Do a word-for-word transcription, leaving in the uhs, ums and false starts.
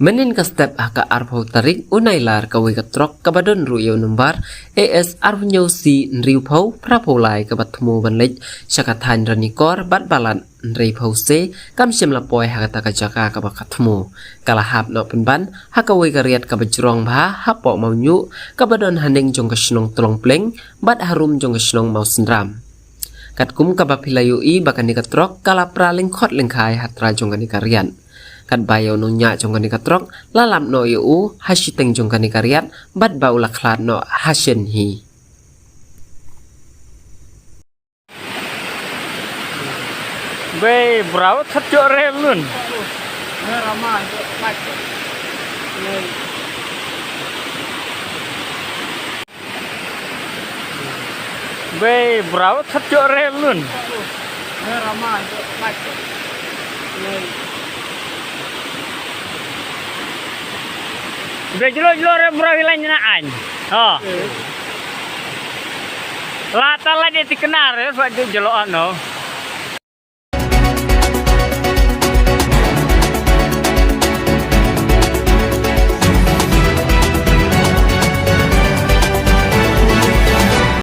Mynnin ka step ha ka arphew tarik u Nailar kawei ka trok kaba don ruh ïa u nombar A S arphew hynñiew C hynriewphew phraphew lai kaba thmu ban leit sha ka thaiñ Ranikor bad Balat hynriewphew C kam shym la poi ha kata ka jaka kaba ka thmu. Ka la hap noh pynban ha kawei ka riat kaba jrong bha hapoh Mawñiuh kaba don haneng jong ka shnong Tlongpleng bad harum jong ka shnong Mawsynram. Katkum kaba phi la ïohi ba kane ka trok ka la pra lyngkhot lyngkhai ha tra jong kane ka riat. Katba ïa u nongñiah jong kane ka trok la lap noh ïa u ha shiteng jong kane ka riat bad ba u la khlad noh ha shen hi. Bei brau thot jok rel lun. Bei brau thot jok rel lun. Bei jelo jelo re brau hilang na ain. Ha. La ta la de tikna re fa jelo ano.